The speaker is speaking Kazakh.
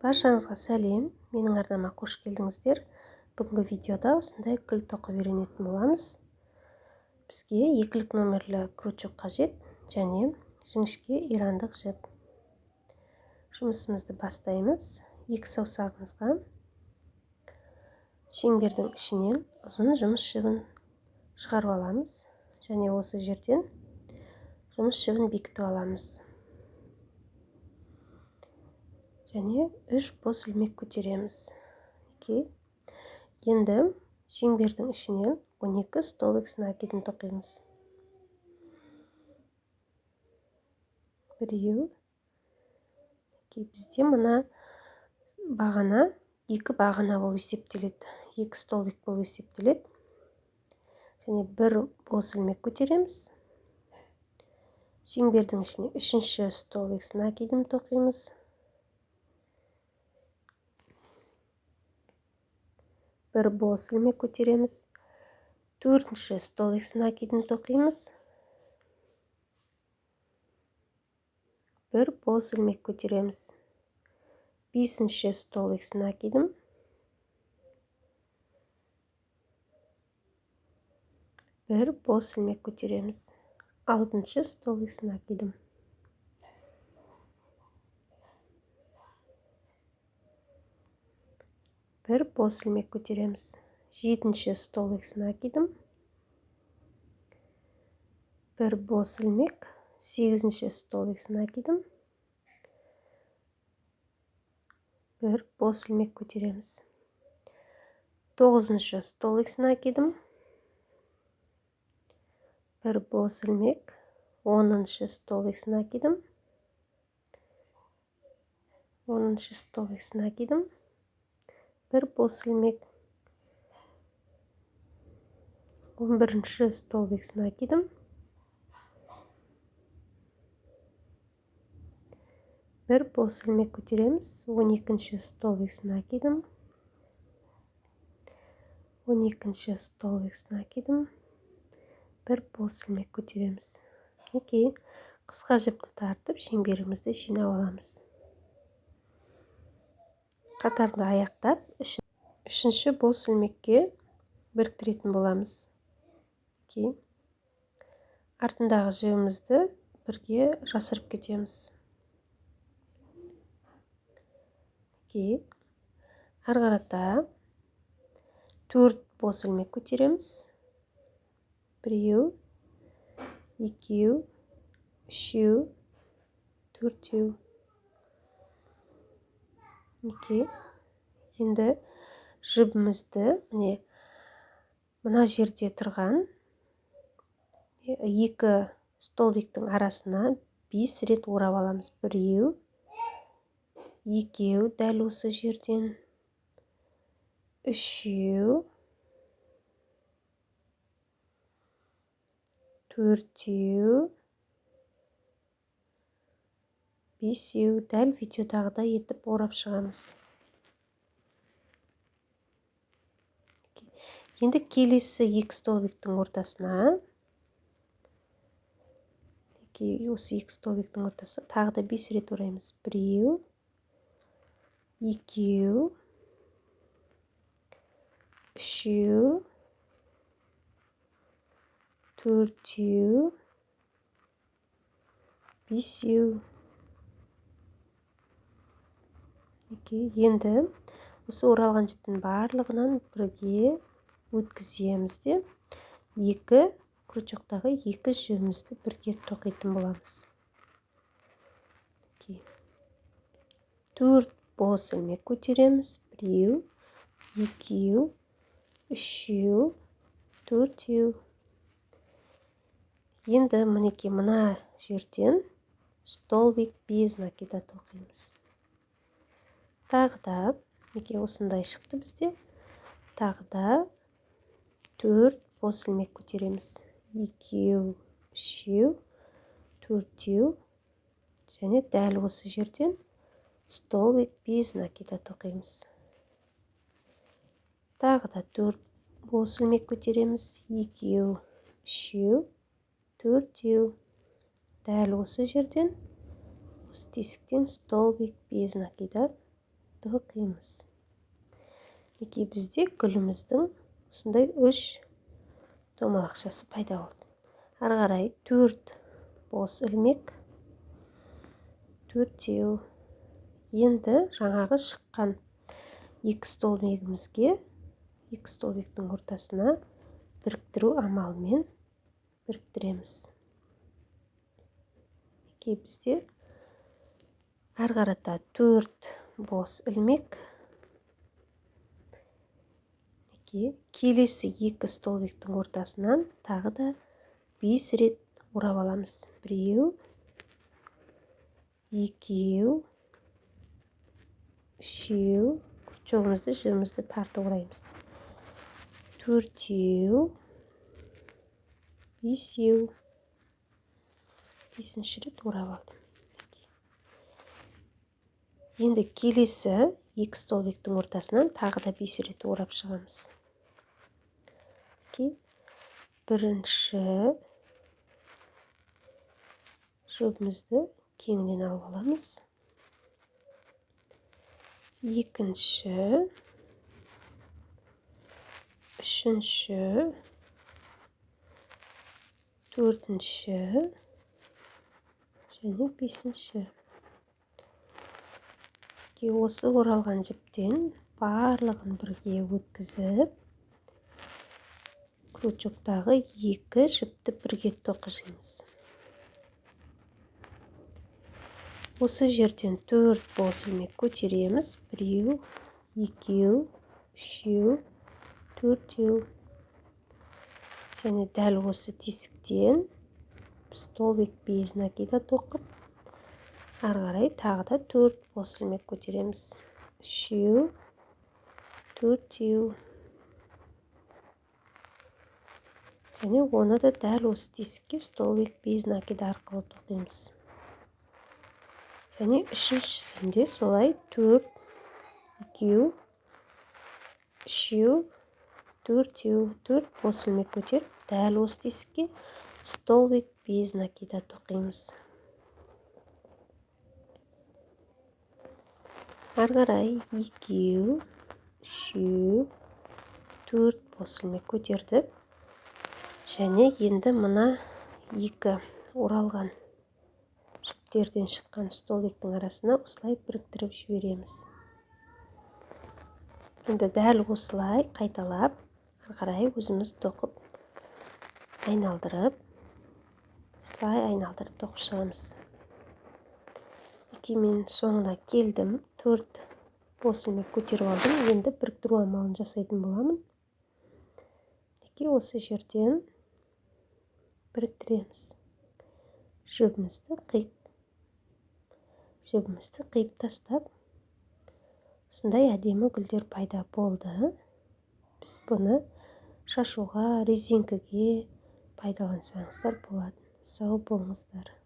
Баршаңызға сәлем, менің арнама қош келдіңіздер. Бүгінгі видеода осындай гүл тоқып үйренетін боламыз. Бізге екілік номерлі крючок қажет және жіңішке ирандық жіп. Жұмысымызды бастаймыз. Екі саусағымызға шеңбердің ішінен ұзын жұмыс жібін шығарып аламыз және осы жерден жұмыс жібін бекітіп аламыз. Және 3 бос ілмек көтереміз. Енді шеңбердің ішінен 12 столбик с накидін тоқимыз. Біреу. Бізде мына бағана 2 бағана болып есептеледі. 2 столбик болып есептеледі. Және 1 бос ілмек көтереміз. Шеңбердің ішіне 3-ші столбик с накидін тоқимыз. 1 бос ілмек көтереміз. 4-ші столбик с накидін тоқимыз. 1 бос ілмек көтереміз. 5-ші столбик с накидін. 1 бос ілмек көтереміз. 6-шы столбик с накидін. 1 бос ілмек көтереміз. 7-ші столбик с накидін. 1 бос ілмек. 8-ші столбик с накидін. 1 бос ілмек көтереміз. 9-шы столбик с накидін. 1 бос ілмек. 10-шы столбик с накидін. 10-шы столбик с накидін. 1 бос ілмек. 11-ші столбик с накидін. 1 бос ілмек көтереміз. 12-ші столбик с накидін. 12-ші столбик с накидін. 1 бос ілмек көтереміз. Мінекей, қысқа жіпті тартып шеңберімізді жинап аламыз. Қатарды аяқтап, 3-ші бос ілмекке біріктіретін боламыз. Мінекей, артындағы жібімізді бірге жасырып кетеміз. Мінекей, ары қарата 4 бос ілмек көтереміз. 1, 2, 3, 4. Мінекей, енді жібімізді міне мына жерде тұрған 2 столбиктің арасына 5 рет орап аламыз. 1, 2, дәл осы жерден 3, 4, 5, дәл видеодағыдай етіп орап шығамыз. Енді келесі 2 столбиктің ортасына, осы 2 столбиктің ортасына тағы да 5 рет ораймыз. 1, 2, 3, 4, 5. Енді осы оралған жіптің барлығынан бірге өткіземіз де 2 крючоктағы 2 жібімізді бірге тоқитын боламыз. 4 бос ілмек көтереміз. 1, 2, 3, 4. Енді мінекей мына жерден столбик без накида тоқимыз. Тағы да мінекей осындай шықты бізде. Тағы да 4 бос ілмек көтереміз. 2, 3, 4 және дәл осы жерден столбик без накида тоқимыз. Тағы да 4 бос ілмек көтереміз. 2, 3, 4. Дәл осы жерден, осы тесіктен столбик без накида Тоқимыз. Мінекей, бізде гүліміздің осындай 3 домалақшасы пайда болды. Ары қарай 4 бос ілмек, 4. Енді жаңағы шыққан 2 столбигімізге, 2 столбиктің ортасына біріктіру амалымен біріктіреміз. Мінекей, бізде ары қарата 4 бос ілмек. Мінекей, келесі 2 столбиктің ортасынан тағы да 5 рет орап аламыз. 1, 2, 3, крючогымызды, жібімізді тартып ораймыз. 4, 5, 5-ші рет орап алдым. Енді келесі 2 столбиктің ортасынан тағы да 5 рет орап шығамыз. Бірінші жібімізді кеңінен алып аламыз. Екінші, үшінші, төртінші және бесінші. Осы оралған жіптен барлығын бірге өткізіп, крючоктағы 2 жіпті бірге тоқимыз. Осы жерден 4 бос ілмек көтереміз. 1, 2, 3, 4. Және дәл осы тесіктен столбик без накида тоқып, ары қарай тағы да 4 бос ілмек көтереміз. 3, 4. Және оны да дәл осы тесікке столбик без накида арқылы тоқимыз. Және үшіншісінде солай 4, 2, 3, 4, 4 бос ілмек көтеріп, дәл осы тесікке столбик без накида тоқимыз. Ары қарай 2, 3, 4 бос ілмек көтердік. Және енді мына 2 оралған жіптерден шыққан столбиктің арасына осылай біріктіріп жібереміз. Енді дәл осылай қайталап, ары қарай өзіміз тоқып, айналдырып, осылай айналдырып тоқып шығамыз. Мінекей, мен соңына келдім. 4 бос ілмек көтеріп алдым. Енді біріктіру амалын жасайтын боламын. Мінекей, осы жерден біріктіреміз. Жібімізді қиып тастап, осындай әдемі гүлдер пайда болды. Біз бұны шашуға, резинкіге пайдалансаңыздар болады. Сау болыңыздар.